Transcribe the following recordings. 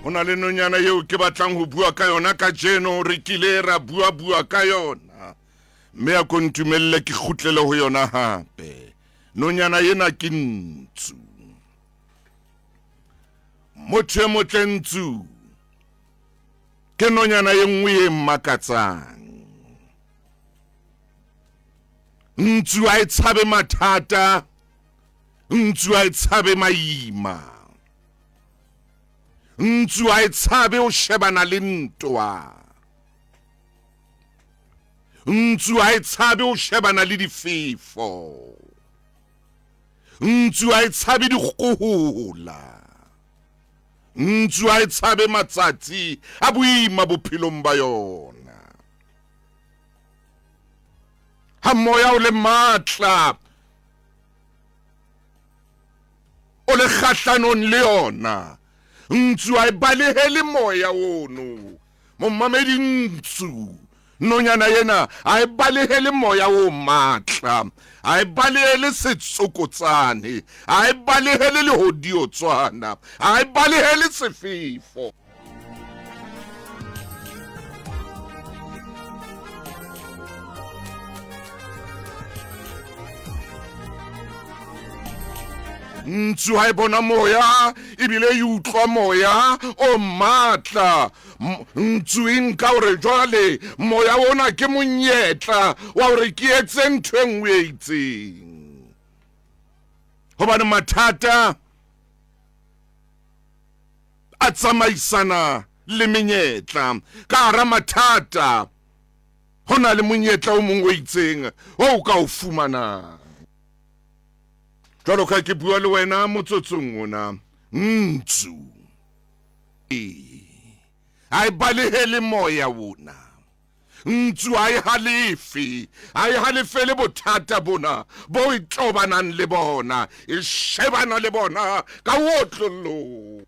Ho na le nonyana eo ke batlang ho bua ka yona kajeno, re kile ra bua-bua ka yona, mme a ko ntumelle ke kgutlele ho yona hape. Nonyana ena ke ntsu. Motho e motle ntsu ke nonyana e nngwe e mmakatsang. Ntsu a e tshabe mathata, ntsu a e tshabe maima. Ntsu a e tshabe o shebana le ntwa. Ntsu a e tshabe o shebana le difefo. Ntsu a e tshabe dikgohola. Ntsu a e tshabe matsatsi a boima bophelong ba yona. Ha moya o le matla o le kgahlanong le yona, ntsu a e balehele moya ono. Momamedi ntsu, nonyana ena a e balehele moya o matla, a e balehele setsokotsane, a e balehele lehodiotswana, a e balehele sefefo. Ntsu ha e bona moya ebile e utlwa moya o matla. Ntsu e nka hore jwale moya ona ke monyetla wa hore ke etse ntho e nngwe e itseng. Hobane mathata a tsamaisana le menyetla. Ka hara mathata ho na le monyetla o mong o itseng o o ka o fumanang. Jwalo ka ke bua le wena motsotsong ona, ntsu ee a e balehele moya ona. Ntsu ha e halefe, ha e halefele bothata bona bo e tobanang le bona, e shebana le bona ka otlolloho.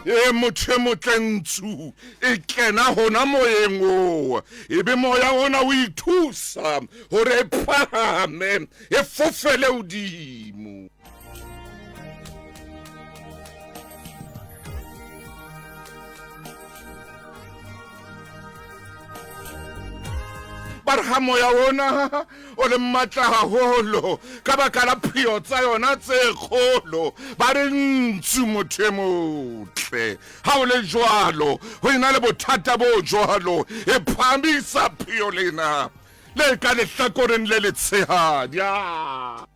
E motho e motle ntsu e kena hona moyeng oo, e be moya ona o ithusa hore e phahame e fofele hodimo. Ba re ha moya ona o le matla haholo ka baka la pheo tsa yona tse kgolo, ba re ntsu motho e motle. Ha o le jwalo, ho ena le bothata bo jwalo, e phahamisa pheo lena le ka lehlakoreng le letshehadi. Ah!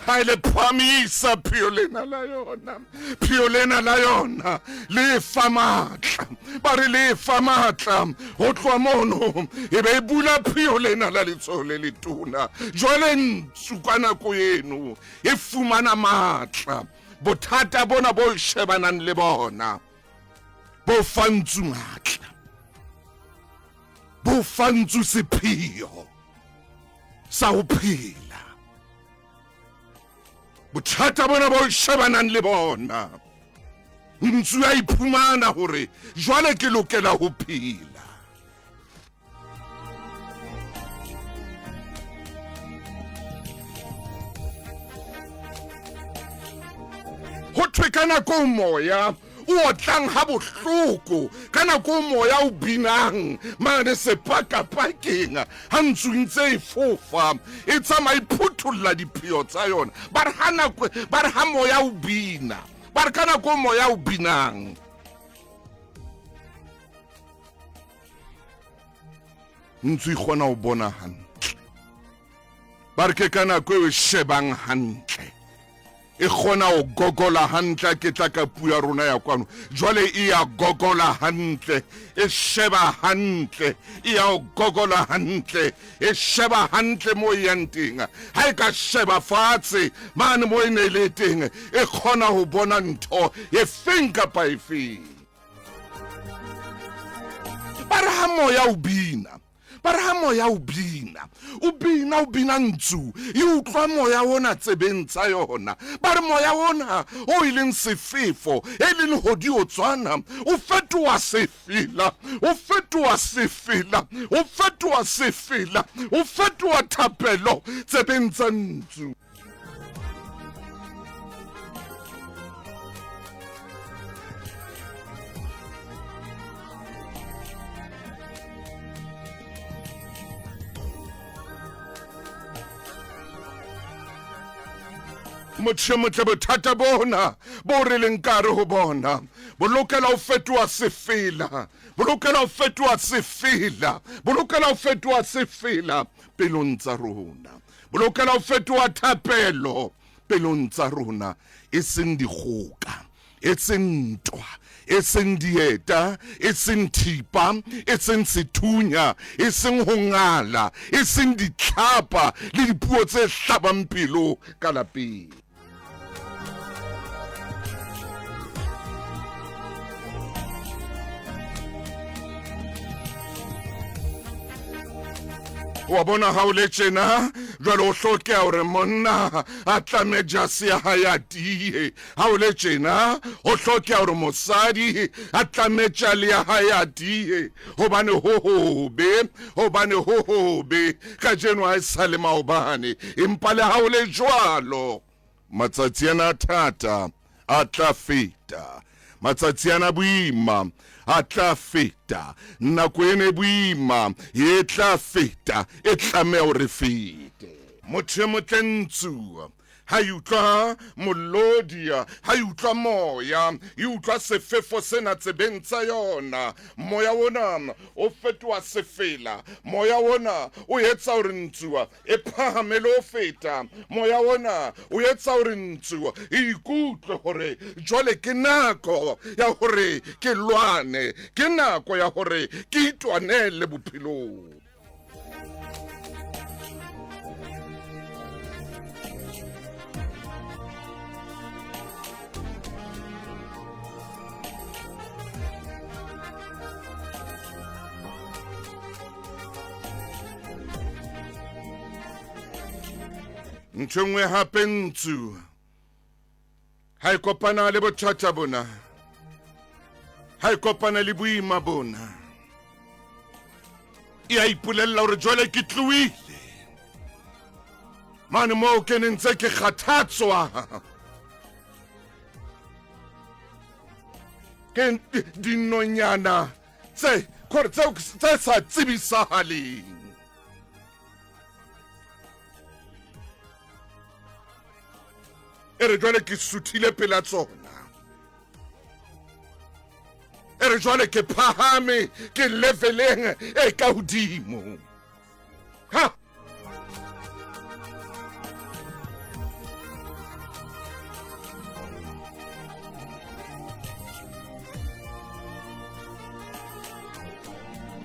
Ha e le phamisa pheo lena la yona, pheo lena la yona le fa matla, ba re le fa matla ho tloha mono e be e bula pheo lena la letsoho le letona. Jwale ntsu ka nako eno e fumana matla. Bothata bona bo shebanang le bona bo fa ntsu matla, bo fa ntsu sepheo sa ho phela. Bothata bona bo shebanang le bona, ntsu ya iphumana hore jwale ke lokela ho phela. Ho thwe ka nako moya o otlang ha bohloko, ka nako moya o binang mane sepakapakeng, ha ntsu ntse e fofa e tsamaya e phuthulla dipheo tsa yona. Ba re ha nako, ba re ha moya o bina, ba re ka nako moya o binang, ntsu e kgona ho bona hantle. Ba re ke ka nako eo e shebang hantle. E kgona ho gogola hantle, ke tla ka puo ya rona ya kwano. Jwale e ya gogola hantle, e sheba hantle, e ya ho gogola hantle, e sheba hantle mo e yang teng. Ha e ka sheba fatshe mane mo e ne e le teng, e kgona ho bona ntho efeng kapa efeng. Ba re ha moya o bina, Ba re ha moya o bina, o bina, o bina ntsu, e utlwa moya ona tsebeng tsa yona. Ba re moya ona o e leng sefefo, e leng hodiotswana, o fetoha sefela, o fetoha sefela, o fetoha sefela, o fetoha thapelo tsebeng tsa ntsu. Motho yo motle, bothata bona bo re leng ka gare go bona bo lokela go fetoga sefela, bo lokela go fetoga sefela, bo lokela go fetoga sefela pelong tsa rona. Bo lokela ho fetoha thapelo pelong tsa rona, e seng dikgoka, e seng ntwa, e seng dieta, e seng thipa, e seng sethunya, e seng ho ngala, e seng ditlhapa le dipuo tse hlabang pelo ka lapeng. Wa bona ha o le tjena jwale o hlokeha hore monna a tlame jase ya hae a tiye. Ha o le tjena o hlokeha hore mosadi a tlame tjale ya hae a tiye, hobane ho hobe, hobane ho hobe kajeno ha e sa le maobane. Empa le ha o le jwalo, matsatsi ana a thata a tla feta, matsatsi ana boima a tla feta, nako ena e boima e tla feta, e tlameha hore fete. Motho e motle ntsu ha e utlwa molodi, ha e utlwa moya, e utlwa sefefo sena tsebeng tsa yona. Moya ona o fetoha sefela, moya ona o etsa hore ntsu e phahame le ho feta. Moya ona o etsa hore ntsu e ikutlwe hore jwale ke nako ya hore ke lwane, ke nako ya hore ke itwanele bophelong. Ntho e nngwe hape ntsu ha e kopana le bothata bona, ha e kopana le boima bona, e a ipolella hore jwale ke tlohile mane moo ke ne ntse ke kgathatswa ke dinonyana tse kore tse sa tsebisagaleng. E re jwale ke suthile pela tsona, e re jwale ke phahame ke leveleng e ka hodimo. Ha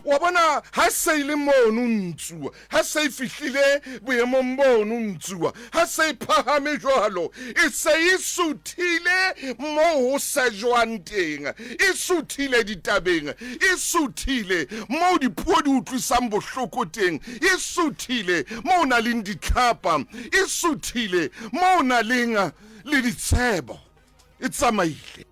wa bona ha se e le mono ntsu, ha se e fihlile boemong bono ntsu, ha se e phahame jwalo, e se e suthile moo ho sejwang teng, e suthile ditabeng, e suthile moo dipuo di utlwisang bohloko teng, e suthile moo o na leng ditlhapa, e suthile moo o na leng le ditshebo, e tsamaile.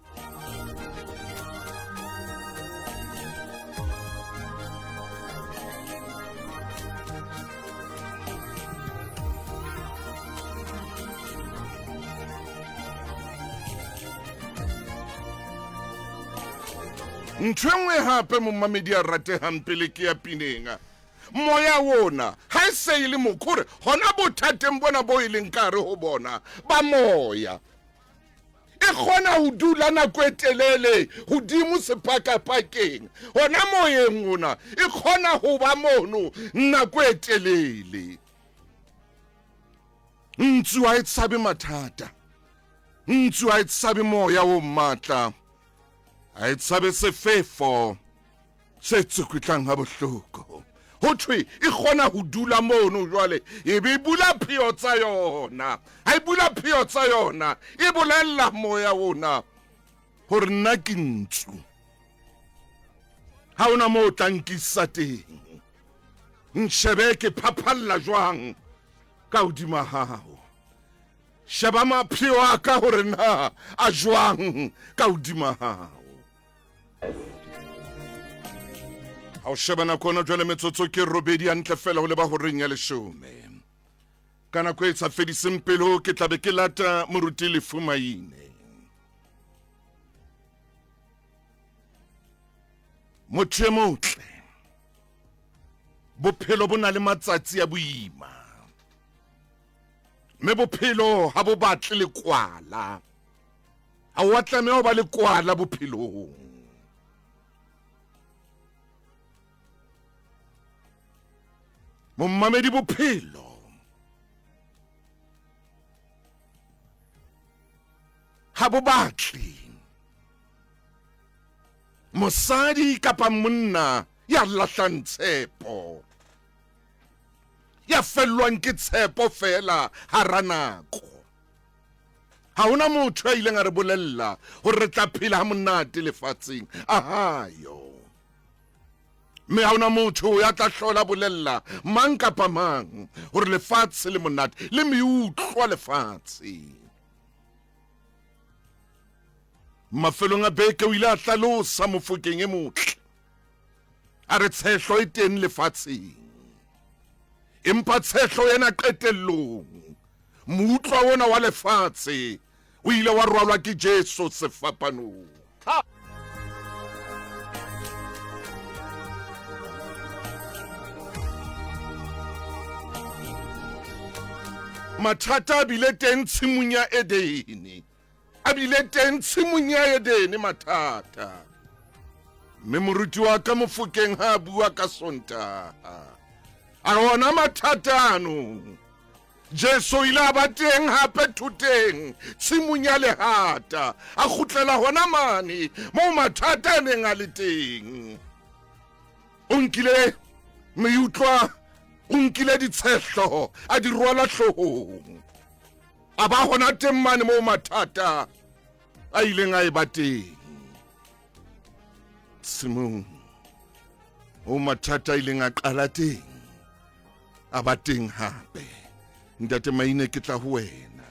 Ntho e nngwe hape momamedi a ratehang pele ke ya pineng, moya wona ha e se e le mokhure hona bothateng bona bo e leng ka hare ho bona ba moya, e kgona ho dula nako e telele hodimo sepakapakeng, hona moyeng ona e kgona ho ba mono nako e telele. Ntsu ha e tshabe mathata. Ntsu ha e tshabe moya o matla, ha e tshabe sefefo se tsukutlang ha bohloko. Ho thwe e kgona ho dula mono jwale e be e bula pheo tsa yona. Ha e bula pheo tsa yona, e bolella moya ona hore nna ke ntsu. Ha ona moo o tla nkisa teng. Nshebe ke phaphalla jwang ka hodima hao. Sheba mapheo a ka hore na a jwang ka hodima hao. Ha o sheba nako ona jwale metsotso ke robedi hantle fela ho leba horeng ya leshome. Ka nako e sa fediseng pelo ke tlabe ke lata moruti Lefu Maine. Motho e motle. Bophelo bo na le matsatsi a boima. Mme bophelo ha bo batle lekwala. Ha wa tlameha ho ba lekwala bophelong. Mommamedi bophelo ha bo batle mosadi kapa monna ya lahlang tshepo. Ya fellwang ke tshepo feela hara nako. Ha hona motho ya ileng a re bolella hore re tla phela ha monate lefatsheng. Ahayo. Mme ha hona motho ya tla hlola bolella mang kapa mang hore lefatshe le monate le meutlwa lefatshe. Mafelong a beke o ile a hlalosa Mofokeng e motle. A re tshehlo e teng lefatsheng. Empa tshehlo ena qetellong, moutlwa ona wa lefatshe o ile wa rwalwa ke Jesu sefapanong. Mathata a bile teng tshimong ya Edene. A bile teng tshimong ya Edene mathata. Mme moruti wa ka Mofokeng ha a bua ka Sontaha, a re ona mathata ano Jesu o ile a ba teng hape thoteng tshimong ya lehata, a kgutlela hona mane moo mathata a neng a le teng. O nkile meutlwa, o nkile ditshehlo, a di rwala hloohong. A ba hona teng mane moo mathata a ileng a e-ba teng. Tshimong o mathata a ileng a qala teng, a ba teng hape. Ntate Maine, ke tla ho wena.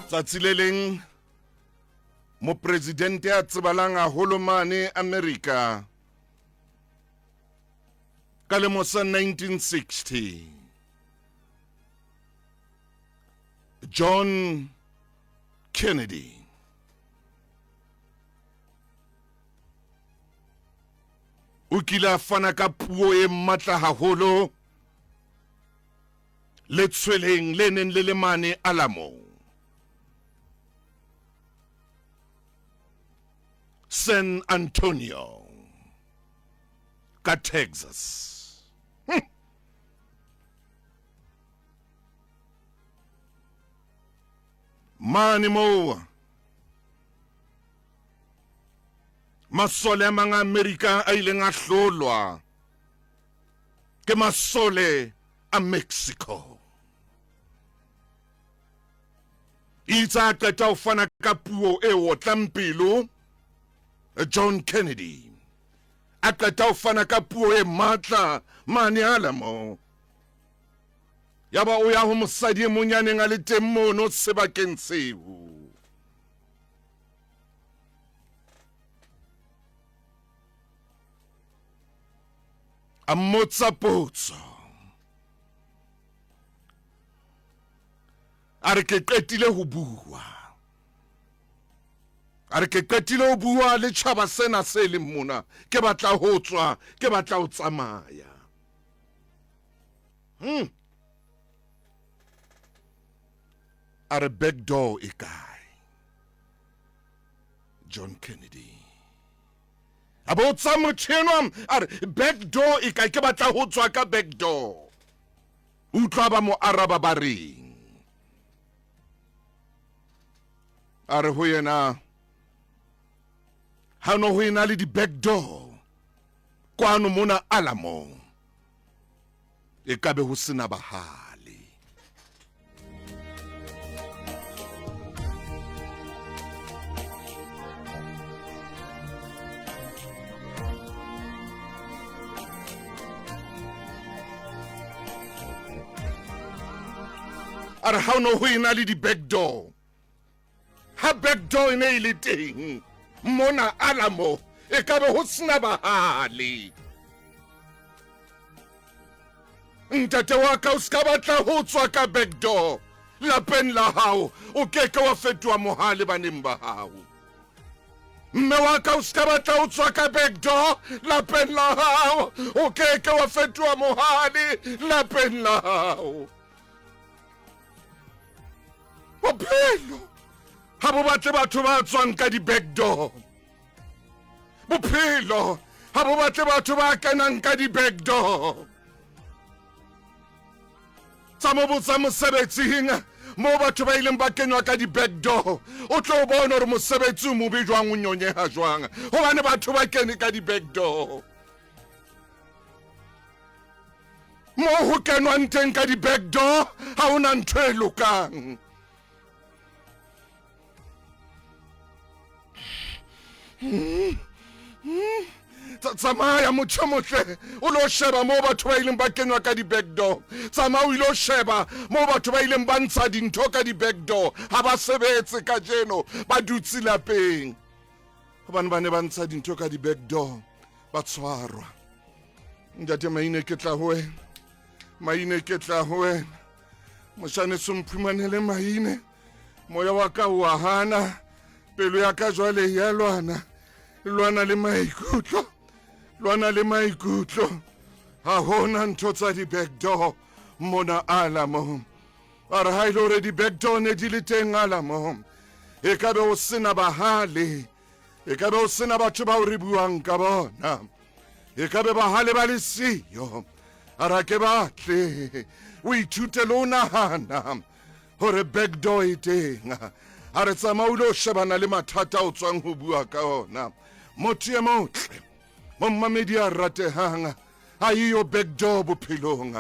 Tsatsi le leng mopresidente a tsebalang haholo mane Amerika ka lemo sa 1960 John Kennedy o kile a fana ka puo e matla haholo letshweleng le neng le le mane Alamo. San Antonio ka Texas. Hm. Mane moo masole a mang a Amerika a ileng a hlolwa ke masole a Mexico. Itse a qeta ho fana ka puo e otlang pelo, John Kennedy a qeta ho fana ka puo e matla mane Alamo. Yaba o ya ho mosadi e mong ya neng a le teng mono sebakeng seo. A mmotsa potso. A re ke qetile ho bua. A re ke qetile ho bua le tjhaba sena se leng mona. Ke batla ho tswa, ke batla ho tsamaya. Hmm. A re back door e kae? John Kennedy. A botsa motho enwa a re back door e kae? Ke batla ho tswa ka back door. Utlwa ba mo araba ba reng? A re ho yena ha no ho ena le di-back door kwano mona Alamo e ka be ho sena bahale. A re ha o no ho ena le di-back door, ha back door e ne e le teng mona Alamo e ka be ho sena bahale. Ntate wa ka o ska batla ho tswa ka back door lapeng la hao, o ke ke wa fetoha mohale baneng ba hao. Mme wa ka o ska batla ho tswa ka back door lapeng la hao, o ke ke wa fetoha mohale lapeng la hao. Bophelo ha bo batle batho ba tswang ka di-back door. Bophelo ha bo batle batho ba kenang ka di-back door. Tsa mo botsa mosebetsing moo batho ba ileng ba kenywa ka di-back door, o tlo bona gore mosebetsi o mobe jwang, o nyonyeha jwang, gobane batho ba kene ka di-back door. Mo ho kenwang teng ka di-back door ha ho na ntho e lokang. Tsamaya motho motle o lo sheba moo batho ba ileng ba kenywa ka di-back door. Tsamaya o ilo sheba moo batho ba ileng ba ntsha dintho ka di-back door. Ha ba sebetse kajeno, ba dutse lapeng gobane ba ne ba ntsha dintho ka di-back door, ba tshwarwa. Ntate Maine, ke tla ho wena. Maine, ke tla ho wena. Moshane so mphumanele Maine. Moya wa ka o a hana. Pelo ya ka jwale ya lwana. Lwana le maikutlo. Lwana le maikutlo. Ha hona ntho tsa di-back door mona Alamo. A re ha e le hore di-back door ne di le teng Alamo, e ka be o sena bahale. E ka be o sena batho bao re buang ka bona. E ka be bahale ba le siyo. A ra ke batle o ithute le o nahana gore back door e teng. A re tsamaya o ile o shebana le mathata o tswang ho bua ka ona. Motho e motle, mommamedi a ratehang, a eyo back door bophelong.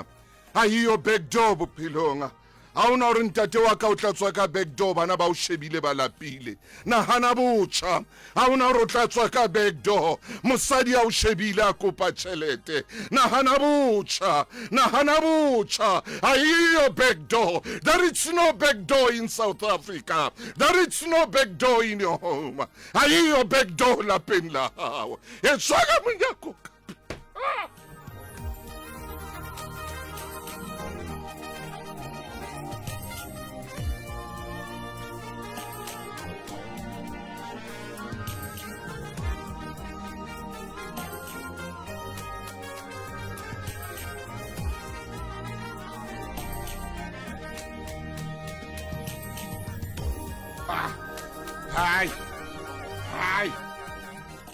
A eyo back door bophelong. Ha o na gore ntate wa ka o tla tswa ka back door, bana ba o shebile ba lapile. Nahana botjha. Ha o na gore o tla tswa ka back door, mosadi a o shebile a kopa tjhelete. Nahana botjha. Nahana botjha. Ha eyo back door. There is no back door in South Africa. There is no back door in your home. Ha eyo back door lapeng la hao. E tswa ka monyako. Ah! Hai. Hai.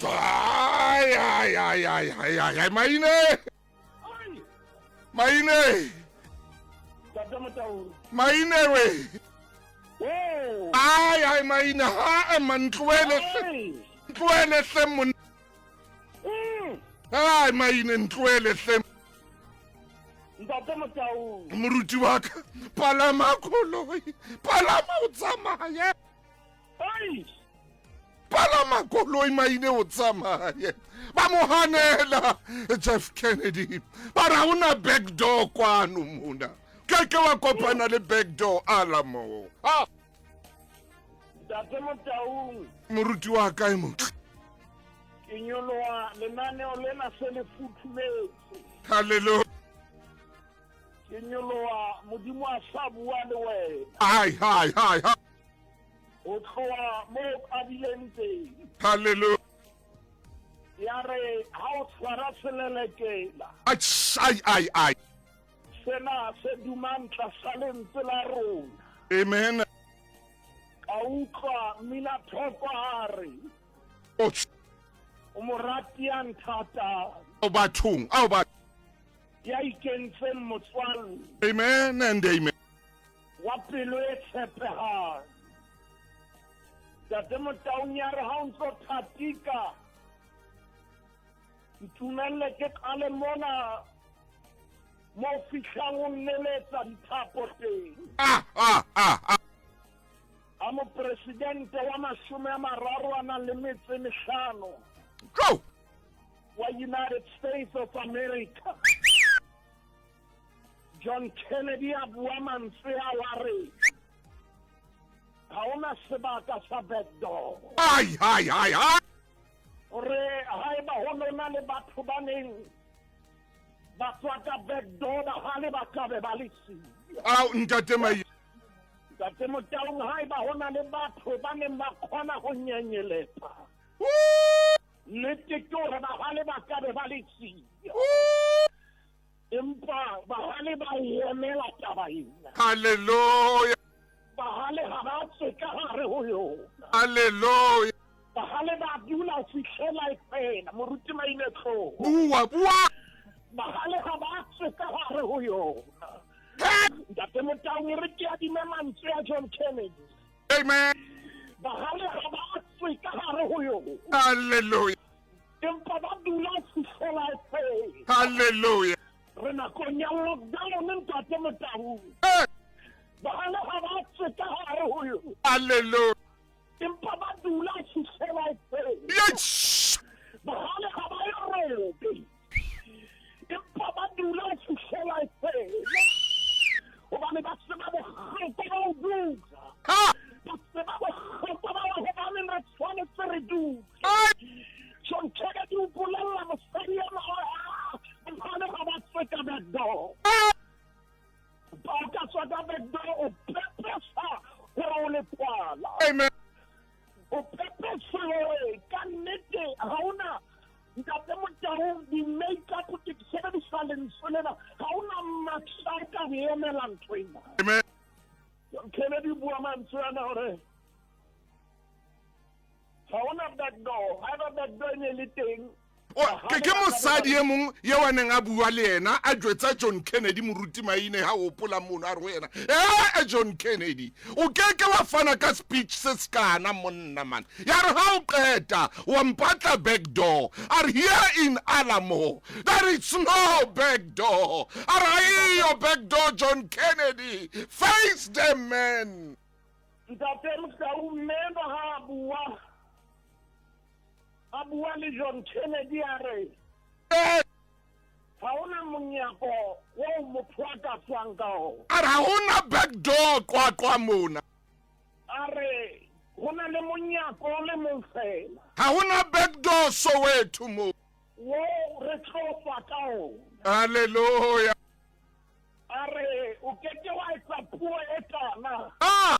Ai, ai, ai, ai, ai, ai, ai, Maine! Maine! Maine we! Ai, ai, Maine, ha, man, tlohele hle. Tlohele hle monna. Ai, Maine, ntlohele hle. Ntate Motaung. Moruti wa ka, palama koloi, palama o tsamaye. Ai! Palama koloi Maine o tsamaye. Ba mo hanela Jeff Kennedy. Ba re ha ona back door kwano mona. Ke ke wa kopana le back door ala moo. Ha! Ntate Motaung. Moruti wa ka e motle. Ke nyoloha lenaneo lena se le futhumetse. Hallelujah. Ke nyoloha Modimo a sa bua le wena. Ai, ai, ai, ai. Ho tloha mo o qadileng teng. Hallelujah. Ya re ha o tshwara selelekela. Ai, ai, ai, ai. Sena se dumang tlasa lentswe la rona. Amen. A utlwa Mminathoko a re. O. O morati ya nthatang. Ao bathong, ao ba. Ya ikentseng motswalle. Amen and amen. Wa pelo e tshepehang. Ntate Motaung ya re ha o ntso thatika, ntumelle ke qale mona mo fihlang o nneletsa dithapo teng. Ah, ah, ah, ah. A mopresidente wa 30 a nang le metso e mehlano. Go! Wa United States of America. John Kennedy a bua mantswe ao a re ha hona sebaka sa back door. Ai, ai, ai, ai. Hore haeba ho nona le batho ba neng ba tswa ka back door bahale ba ka be ba le siyo. Ao, ntate Mai. Ntate Motaung, haeba ho na le batho ba neng ba kgona ho nyenyeletsa. Nnete ke hore bahale ba ka be ba le siyo. Empa bahale ba emela taba ena. Hallelujah. Bahale ha ba tswe ka hare ho yona. Hallelujah. Bahale ba dula ho fihlela e fela. Moruti Maine tloho. Bua, bua. Bahale ha ba tswe ka hare ho yona. Ntate Motaung, e re ke adime mantswe a John Kennedy. Amen. Bahale ha ba tswe ka hare ho yona. Hallelujah. Empa ba dula ho fihlela e fela. Hallelujah. Re nakong ya lockdown, Ntate Motaung. Bahale ha ba tswe ka hare ho yona. Hallelujah. Empa ba dula ho fihlela e fela. Yes. Bahale ha ba e robe. Empa ba dula ho fihlela e fela. Hobane ba tseba bohlokwa ba ho dula. Ha. Ba tseba bohlokwa ba hore hobaneng re tshwanetse re dule. John Kennedy o bolella mosadi enwa hore, ah, bahale ha ba tswe ka back door. Ba o ka tswa ka back door, o pepesa hore o lekwala. Amen. O pepesa hore ka nnete ha ona Ntate Motaung di-makeup ke sebedisa lentswe lena, ha ona matla o ka ho emela ntho ena. Amen. John Kennedy o bua mantswe ana hore ha ona back door, haeba back door e ne le teng. Ke ke mosadi e mong eo a neng a bua le yena a jwetsa John Kennedy moruti Maine ha o hopola mono a re ho yena ee John Kennedy o ke ke wa fana ka speech se sekana monna man ya re ha o qeta wa mpatla back door a re here in Alamo there is no back door a re ha eyo back door John Kennedy face them man. Ntate Motau mme enwa ha a bua a bua le John Kennedy a re ha hona monyako oo motho a ka tswang ka ona. A re ha hona back door Qwaqwa mona. A re ho na le monyako o le mong feela. Ha hona back door Soweto mo. Woo re tlo tswa ka ona. Hallelujah. A re o ke ke wa etsa puo e kana. Ah.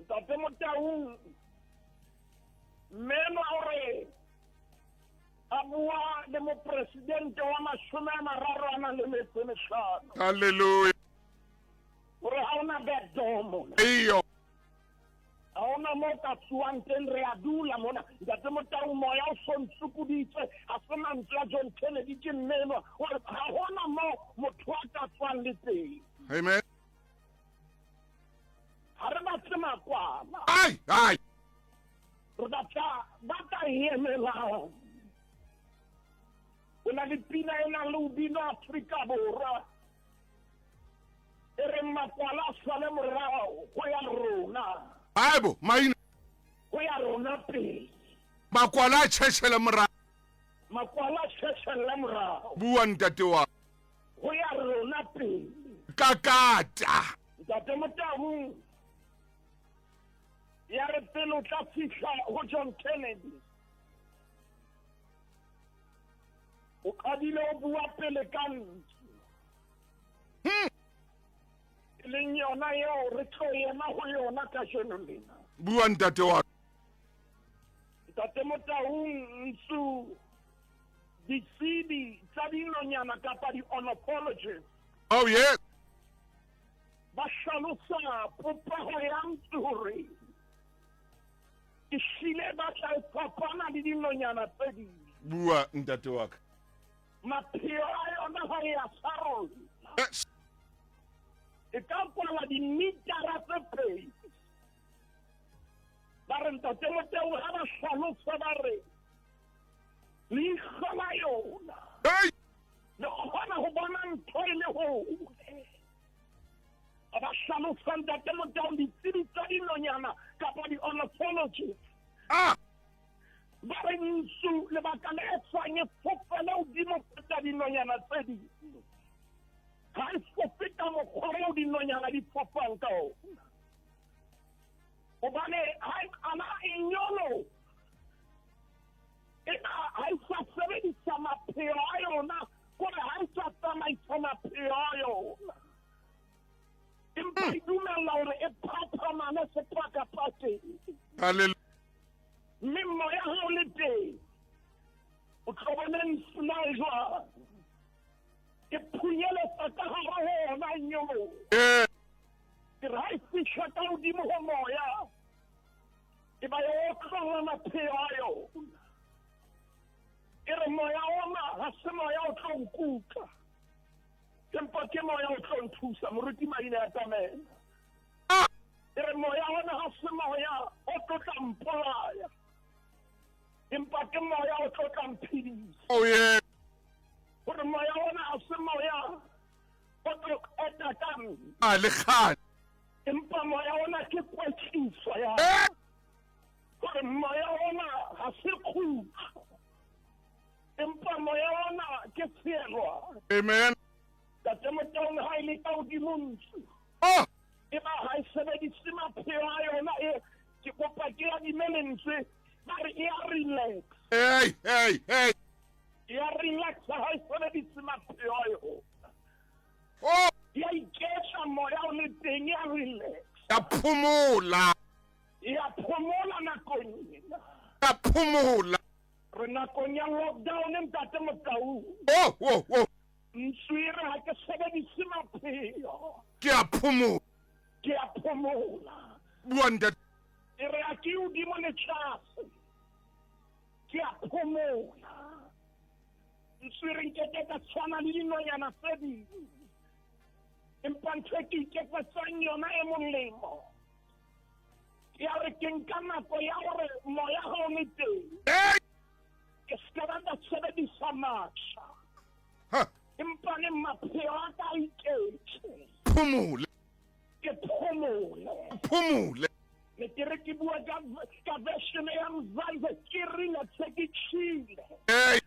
Ntate Motaung mme enwa o re a bua le mopresidente wa 30 a nang le metso e mehlano. Hallelujah. O re ha hona back door mona. Eyo. Ha hona mo ka tsuwang teng, re a dula mona. Ntate Motaung moya o so ntsukuditse, ha se mantswe a John Kennedy ke mme enwa. O re ha hona mo motho a ka tswang le teng. Amen. Ha re batle makwala. Ai, ai. Re batla ba ka emelang. O na le pina e nang le ho bina Afrika Borwa. E reng makwala a sale morao ho ya rona. Aibo, maina. Ho ya rona pele. Makwala a tjhetjhele morao. Makwala a tjhetjhele morao. Bua ntate wa. Ho ya rona pele. Kakata. Ntate Motaung ya re pele o tla fihla ho John Kennedy. O qadile o bua pele ka ntsu. E leng yona eo re tlo ema ho yona kajeno lena. Bua ntate wa. Ntate Motaung ntsu ditsebi tsa dinonyana kapa di-ornithologists. Oh yes. Ba hlalosa popeho ya ntsu hore Ehlile e batla e fapana le dinonyana tse ding. Bua, ntate wa ka. Mapheo a yona ha e a sarolla. Yes. E ka kwala dimitara tse pedi. Ba re ntate Moteo ha ba hlalosa ba re leihlo la yona Hey! le kgona ho bona ntho e le hole. A ba hlalosa ntate Moteo ditsebi tsa dinonyana kapa di-ornithologists. Ah! Ba re ntsu lebaka le etsang e fofele hodimo feta dinonyana tse ding. Ha e fofe ka mokgwa oo dinonyana di fofang ka ona. Hobane ha e qala e nyolo, e ba ha e sa sebedisa mapheo a yona, kore ha e sa tsamaisa mapheo a yona. Empa e dumella hore e phaphamane sepakapakeng. Hallelujah. Mme moya ha o le teng, o tlo bona ntsu na e jwang. E phunyeletsa ka hara ho ona e nyoloha. Eh. Ke re ha e fihla ka hodimo ho moya, e ba e otlolla mapheo a yona. E re moya ona ha se moya o tlo nkuka, empa ke moya o tlo nthusa. Moruti Maine a tamela. E re moya ona ha se moya o tlo tla mpolaya, empa ke moya o tlo tla mphedisa. Oh yeah. Gore moya ona ha se moya o tlo qeta ka nna. A le kgale. Empa moya ona ke kwetliso ya. Eh! Gore moya ona ha se kgutlo. Empa moya ona ke tshelwa. Amen. Tate Motaung ha e le ka hodimo ntsu. Oh! E ba ha e sebedise mapheo a yona e ke kopa ke adime lentswe ba re e a relax. Hey, hey, hey. E a relax ha e sebedise mapheo a yona. Oh! Ya iketla moya o le teng ya relax. Ya phomola. Ya phomola nakong ena. Ya phomola. Re nakong ya lockdown ntate Motaung. Oh, oh, oh. Ntsu e re ha ke sebedise mapheo. Ke a phomola. Ke a phomola. Bua ntate. E re ha ke hodimo le tlase. Ke a phomola. Ntsu e re nkeke ka tshwana le dinonyana tse ding. Empa ntho e ke iketsetsang yona e molemo. Ya re ke nka nako ya hore moya ha o le teng. Hey! Ke se ka ba ka sebedisa matla. Ha! Empa le mapheo a ka a iketle. Phomole. Ke phomole. Phomole. Ne ke re ke bua ka ka version ya Mzansi ke relax ke chile. Hey!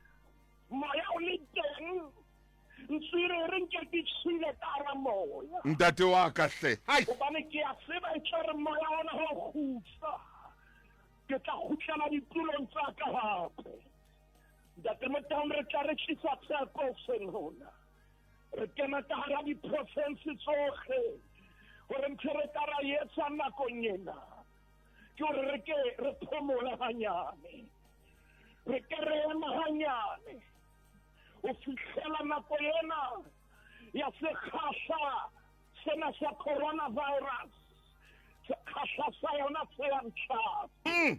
Moya o le teng. Ntswere e re nke ke chile ka hara moya. Ntate wa ka hle. Hai! Hobane ke a tseba e tla re moya ona ha o kgutla. Ke tla kgutlela ditulong tsa ka hape. Ntate Motaung re tla re tlisa tshepo hoseng hona. Re kena ka hara diprofinse tsohle hore ntho re ka ra e etsa nakong ena ke hore re ke re phomole hanyane. Re ke re ema hanyane ho fihlela nako ena ya sekgahla sena sa coronavirus sekgahla sa yona se yang tlase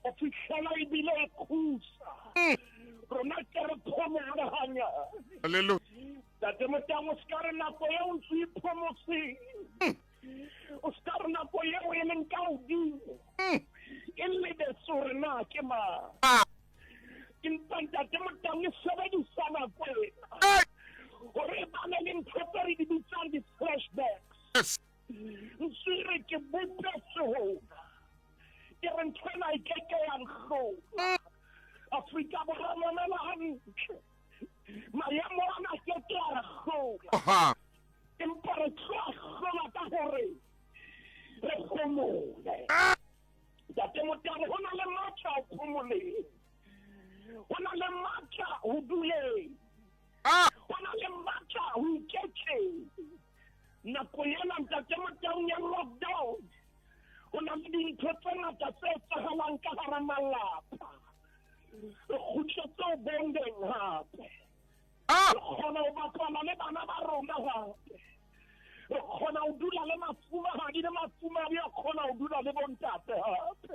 o fihlela ebile e khusa rona ke re phomole hanyane. Hallelujah. Tate Motaung o se ka re nako eo ntse o iphomoseng o se ka re nako eo e leng ka hodimo e lebetse hore na ke mang. Ah. Empa ntate Motaung e sebedisa nako ena Hey! hore e bane le ntho tse re di bitsang di-flashbacks. Yes. Ntswere ke bopetswe hona. Ke re ntho ena e ke ke ya nhlola. Afrika Borwa mamela hantle. Maemo ana ke ke a re hlola. Ha. Empa re tlo a hlola ka hore re phomole. Ntate Motaung ho na le matla ho phomoleng. Ho na le matla ho duleng. Ah! Ho na le matla ho iketleng. Nako ena ntate Motaung ya lockdown ho na le dintho tse ngata tse etsahalang ka hara malapa. Re kgutletse ho bondeng hape. Ah! Re kgona ho bapala le bana ba rona hape. Re kgona kgona ho dula le mafumahadi, le mafumahadi a kgona ho dula le bontate hape.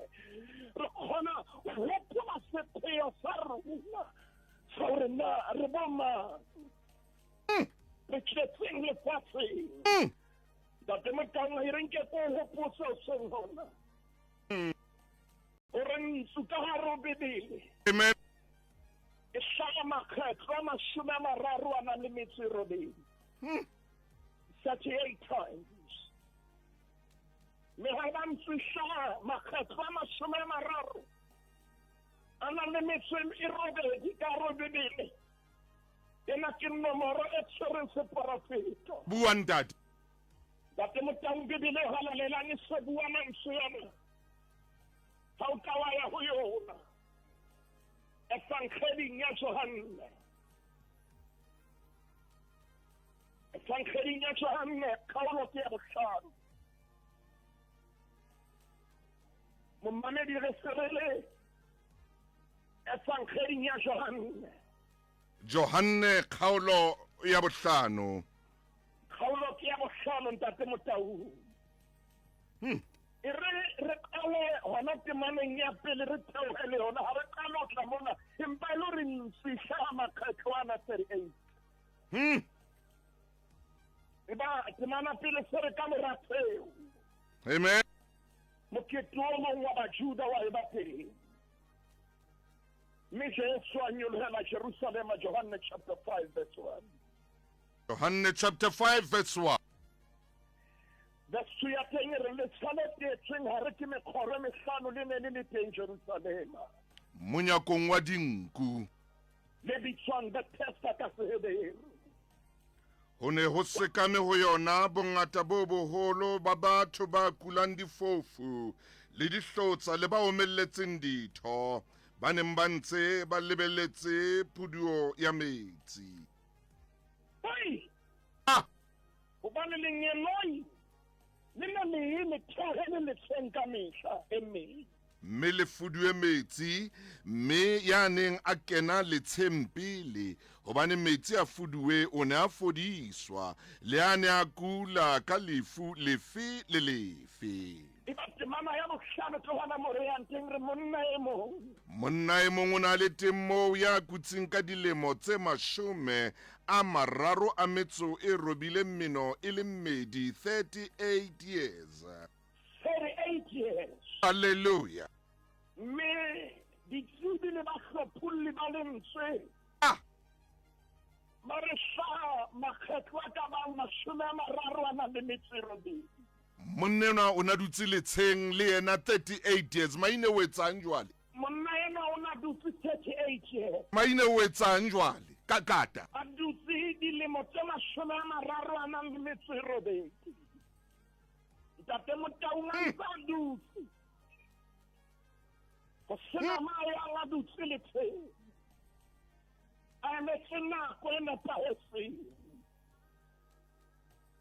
Re kgona ho hopola sepheo sa rona sa hore na re bomang, re tletseng lefatsheng. Ntate Motaung, e re nke ko o hopotse hoseng hona hore ntsu ka hare ho Bibele Amen. e hlaha makgetlo a 38 a nang le metso e robedi. 38 times. Mme ha eba ntsu e hlaha makgetlo a 30 a nang le metso e robedi ka hare ho Bibele, ena ke nomoro e tshwereng seporofeto. Bua ntate. Ntate Motaung, Bibele e halalelang e se bua mantswe ana. Ha o ka wa ya ho yona. Evangeding ya Johanne. Evangeding ya Johanne, kgaolo ke ya bohlano. Momamedi re se re le Evangeding ya Johanne. Johanne kgaolo ya bohlano. Kgaolo ke ya bohlano, Ntate Motaung. E re re qale hona temaneng ya pele re theohe le yona, ha re qale ho tla mona, empa e le hore ntsu e hlaha makgetlo ana 38. E ba temana pele se re ka mora tseo. Amen. Mokete o mong wa Bajuda wa eba teng. Mme Jesu a nyolohela Jerusalema, Johanne chapter 5 verse 1. Johanne chapter 5 verse 1. Verse 2 ya teng e re, Letsha le teetsweng hare ke mekgoro e mehlano le ne le le teng Jerusalema. Monyakong wa dinku. Le bitswang Bethesda ka Seheberu. Ho ne ho sekame ho yona bongata bo boholo ba batho ba kulang difofu le dihlotsa le ba omelletseng ditho, ba neng ba ntse ba lebeletse puduo ya metsi. Oi! Ah! Hobane lengeloi le ne le ye le theohele letsheng ka mehla e meng. Mme le fuduwe metsi, mme ya neng a kena letsheng pele, hobane metsi a fuduwe, o ne a fodiswa, le a ne a kula ka lefu lefe le lefe. Eba temana ya bohlano ke hona mo re yang teng, re monna e mong. Monna e mong o ne a le teng moo ya kutseng ka dilemo tse 38 meno e le mmedi, 38 years. 38 years. Hallelujah. Mme ditsebi le bahlopholli ba lentswe Ah. ba re hlaha makgetlo a ka bang 38 a nang le metso e robedi. Monna enwa o na dutse letsheng le yena 38 years. Maine o etsang jwale? Monna enwa o na dutse 38 years. Maine o etsang jwale? Ka kata. A dutse dilemo tse 30 a nang le metso e robedi. Ntate Motaung a ntse a dutse. Ho sena ma yang a dutse letsheng. A emetse nako e nepahetseng.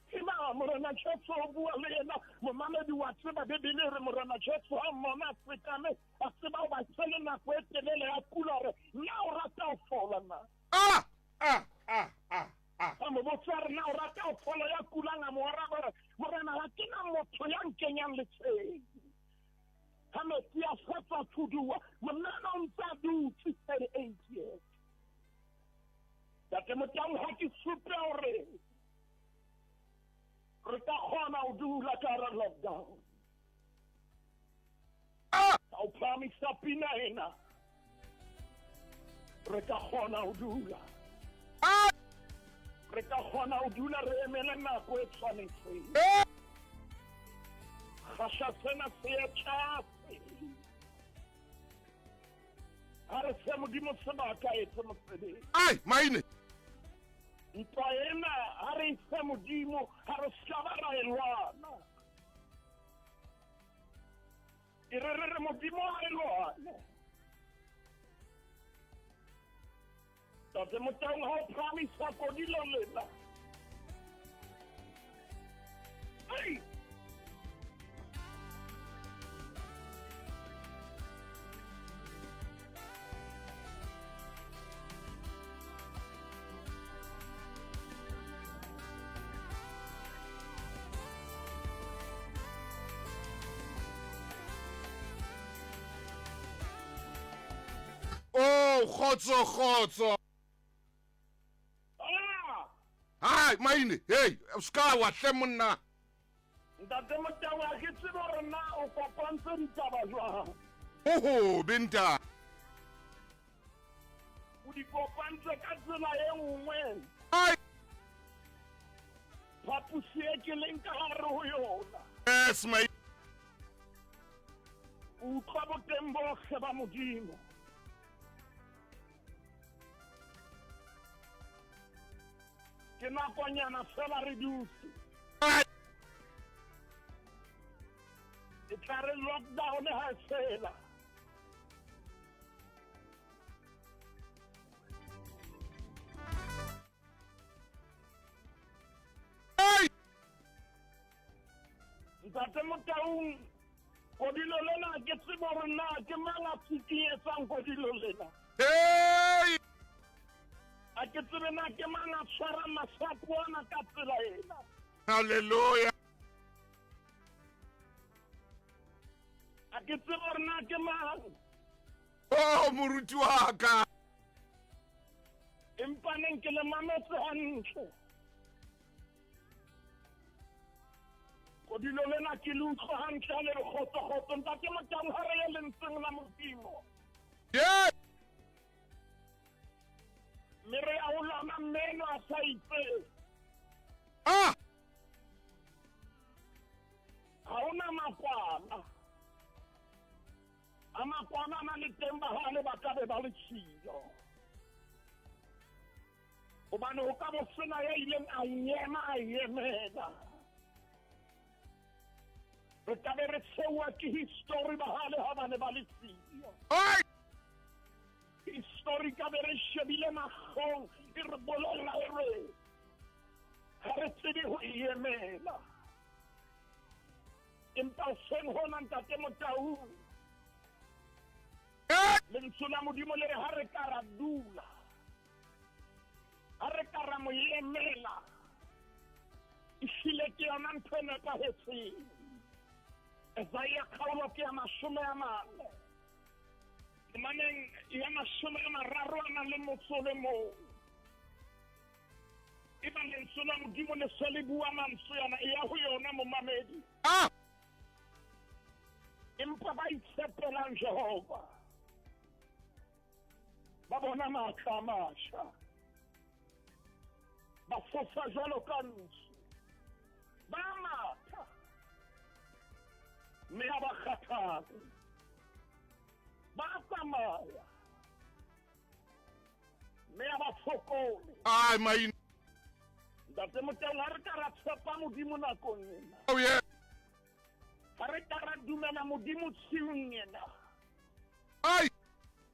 Tseba Morena Jesu o bua le yena, momamedi wa tseba Bibele e re Morena Jesu ha mmona a sekame, a tseba hoba se le nako e telele ya kula, re na o rata ho fola na? Ah, ah, ah, ah, ah. A mo botsa re na o rata ho fola, ya kulang a mo araba re, Morena ha ke na motho ya nkenyang letsheng. Ha metsi a fetsa fuduwa, monna o ntse a dutse 38 years. Ntate Motaung, ha ke supe hore re ka kgona ho dula ka hara lockdown. Ah! Ka o phahamisa pina ena. Re ka kgona ho dula. Ah! Re ka kgona ho dula re emele nako e tshwanetseng. Eh! Kgahla sena se ye tlase. Ha re fe Modimo sebaka a etse mosebetsi. Ai, maine. Ntwa ena ha re e fe Modimo, ha re ska ba ra e lwana. E re re re Modimo a e lwane. Tate Motaung ha o phahamisa kodilo lena. Ai! Oh, kgotso kgotso. Ah! Hai, maine, hey, ska wa hle monna. Ntate Motau, ha ke tsebe hore na o kopantse ditaba jwang. Ho hobe ntate. O di kopantse ka tsela e nngwe. Ai. Phaposi e ke leng ka hare ho yona. Yes, my. O utlwa boteng bohle ba Modimo. Ke nakonyana fela re dutse. E tla re lockdown ha e fela. Ntate Motaung, kodilo lena ke tsebo hore na ke mang a tsikietsang kodilo lena. Hey! A ke tsebe na ke mang a tshwarang masapo ana ka tsela ena. Hallelujah. A ke tsebe hore na ke mang. Oh, moruti wa ka. Empa neng ke le mametse hantle. Kodilo lena ke le utlwa hantle ha le re kgotso kgotso ntate Motang ha re ye lentsweng la Modimo. Yeah. Mme re ya ho lona mme enwa a sa itse. Ah! Ha hona makwala. A makwala a na le teng bahale ba ka be ba le siyo. Hobane ho ka bo sena ya ileng a yema a yemela. Re ka be re tshewa ke history bahale ha ba ne ba le siyo. Ai! History ka be re shebile mahlong e re bolella e re ha re tsebe ho e emela. Empa hoseng hona ntate Motaung, lentswe la Modimo le re ha re ka ra dula, ha re ka ra mo emela, ehlile ke yona ntho e nepahetseng. Esaia kgaolo ke ya 40, temaneng ya 30 a nang le motso le mong. Eba lentswe la Modimo le se le bua mantswe ana, e ya ho yona momamedi. Ah! Empa ba itshepelang Jehova ba bona matla a matjha, ba fofa jwalo ka ntsu, ba matha mme ha ba kgathale, ba tsamaya mme ha ba fokole. Ai, maine. Ntate Moteng, ha re ka ra tshepa Modimo nakong ena. Oh, yeah. Ha re ka ra dumela Modimo tshiung ena. Ai.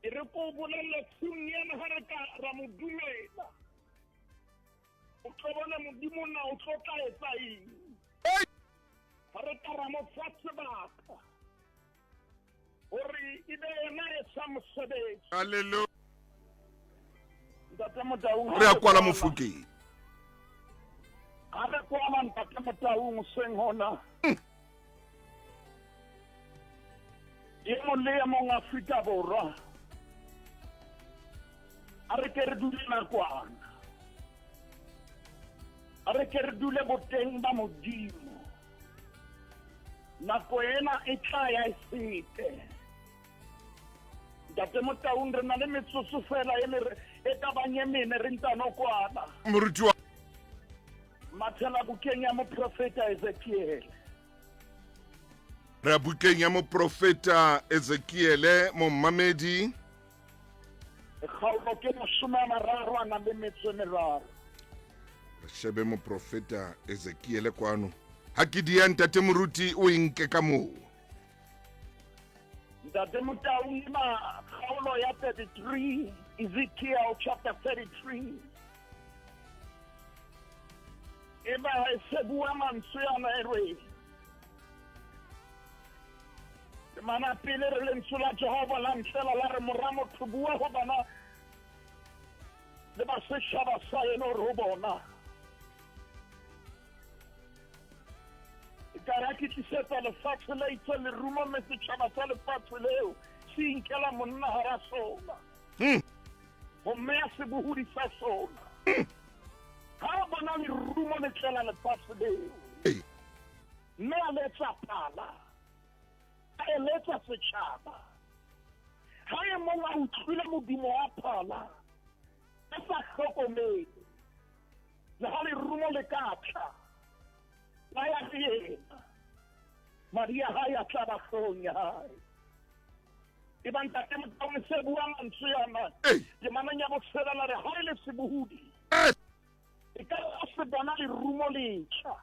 E re ko o bolelle tshiung ena ha re ka ra mo dumela. O tlo bona Modimo na o tlo tla etsa eng. Ai. Ha re ka ra mo fa sebaka hore e be yena a etsang mosebetsi. Hallelujah. Ntate Motaung, ha Re a re kwala kwala. Mofokeng. Ha re kwala Ntate Motaung hoseng hona. E mong le e mong Afrika Borwa a re ke re dule nakwana. A re ke re dule boteng ba Modimo. Nako ena e tla ya e fete. Ntate Motaung, re na le metsotso fela e mere e ka bang e mene re ntano kwala. Moruti wa Mathela bukeng ya moprofeta Ezekiel. Re bukeng ya moprofeta Ezekiele mommamedi. Kgaolo ke 30 a nang le metso e meraro. Re shebe moprofeta Ezekiele kwano. Ha ke dia ntate moruti o e nke ka moo. Ntate Motaung, ma kgaolo ya 33, Ezekiel chapter 33. Eba e se bua mantswe ana e re. Mana pele re lentswe la Jehova la ntlela la re mora motho bua ho bana le ba setjhaba sa eno re ho bona. Ekare ha ke tlisetsa lefatshe le itseng lerumo mme setjhaba sa lefatshe leo se inkela monna hara sona. Ho mmeya sebohodi sa sona. Ha a bona lerumo le tlela lefatshe leo, mme a letsa phala, a eletsa setjhaba. Ha e mong a utlwile modumo wa phala, a sa hlokomele, le ha lerumo le ka tla, la ya ho yena, madi a hae a tla ba hloohong ya hae. E ba ntate Motaung se bua mantswe ana temaneng ya botshelela re ha e le sebohodi e ka re se bona lerumo letjha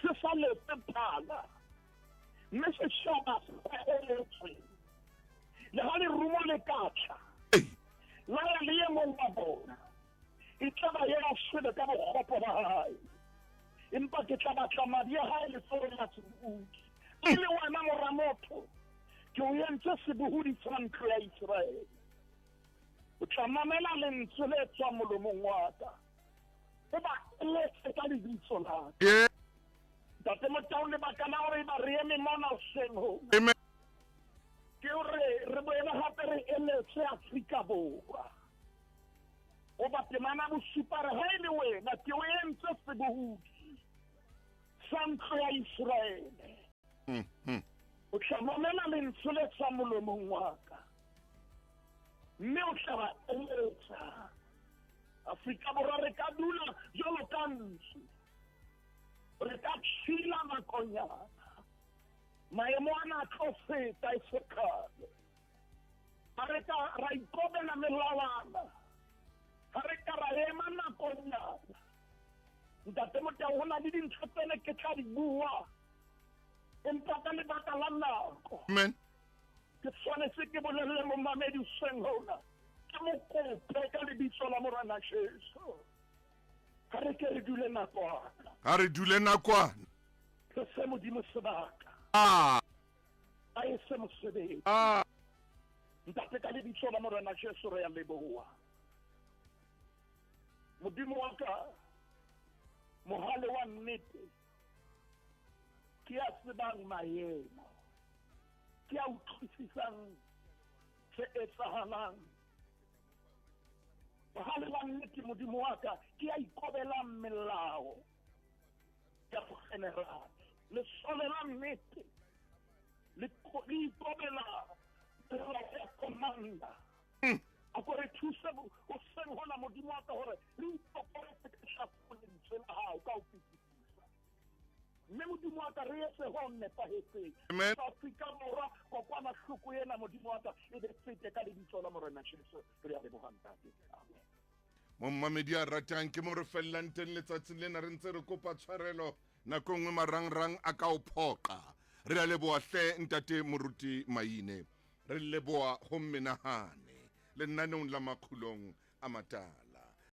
se sa letse phala mme setjhaba se sa eletswe le ha lerumo le ka tla la ya le ye mong wa bona e tla ba yena shwele ka bokgopo ba hae empa ke tla batla madi a hae letsohong la sebohodi e le wena mora motho Ke o entse sebohodi sa ntlo ya Iseraele. O tla mamela lentswe le tswang molomong wa ka. O ba eletse ka lebitso la ka. Ntate Motau, lebaka la hore eba re eme mona hoseng hona ke hore re boele hape re eletse Afrika Borwa. Hoba temana bosupa re ha e le wena ke o entse sebohodi sa ntlo ya Iseraele. O tla mamela lentswe le tswang molomong wa ka, mme o tla ba eletsa. Afrika Borwa re ka dula jwalo ka ntsu, re ka tshila nakonyana. Maemo ana a tlo feta e se kgale. Ha re ka ra ikobela melawana, ha re ka ra ema nakonyana. Ntate Motau, ho na le dintho tse ne ke tla di bua empa ka lebaka la nako Amen. ke tshwanetse ke bolelle momamedi hoseng hona ke mo kope ka lebitso la Morena Jesu ha re ke re dule nakwana Ha re dule nakwana. re se Modimo sebaka Ah. a e se mosebetsi Ah. ntate ka lebitso la Morena Jesu re ya leboha Modimo wa ka mohale wa nnete ke ya tsebang maemo ke ya utlwisisang se etsahalang mohale wa nnete modimo wa ka ke ya ikobelang melao ya bogenerale lesole la nnete le ikobela melao ya komanda a ko re thuse hoseng hona modimo wa ka gore re ikopoletse ka tlase lentswe la gago ka o fetisisa mme modimo wa ka re etse ho nepahetseng Afrika Borwa kokwanahloko ena modimo wa ka e be fete ka lebitso la Morena Jesu re a leboha ntate amen Mommamedi a ratang ke mo re fellang teng letsatsing lena re ntse re kopa tshwarelo nako nngwe marangrang a ka o phoqa re a leboha hle ntate moruti Maine re leboha ho menahane lenaneong la makgulong a matala.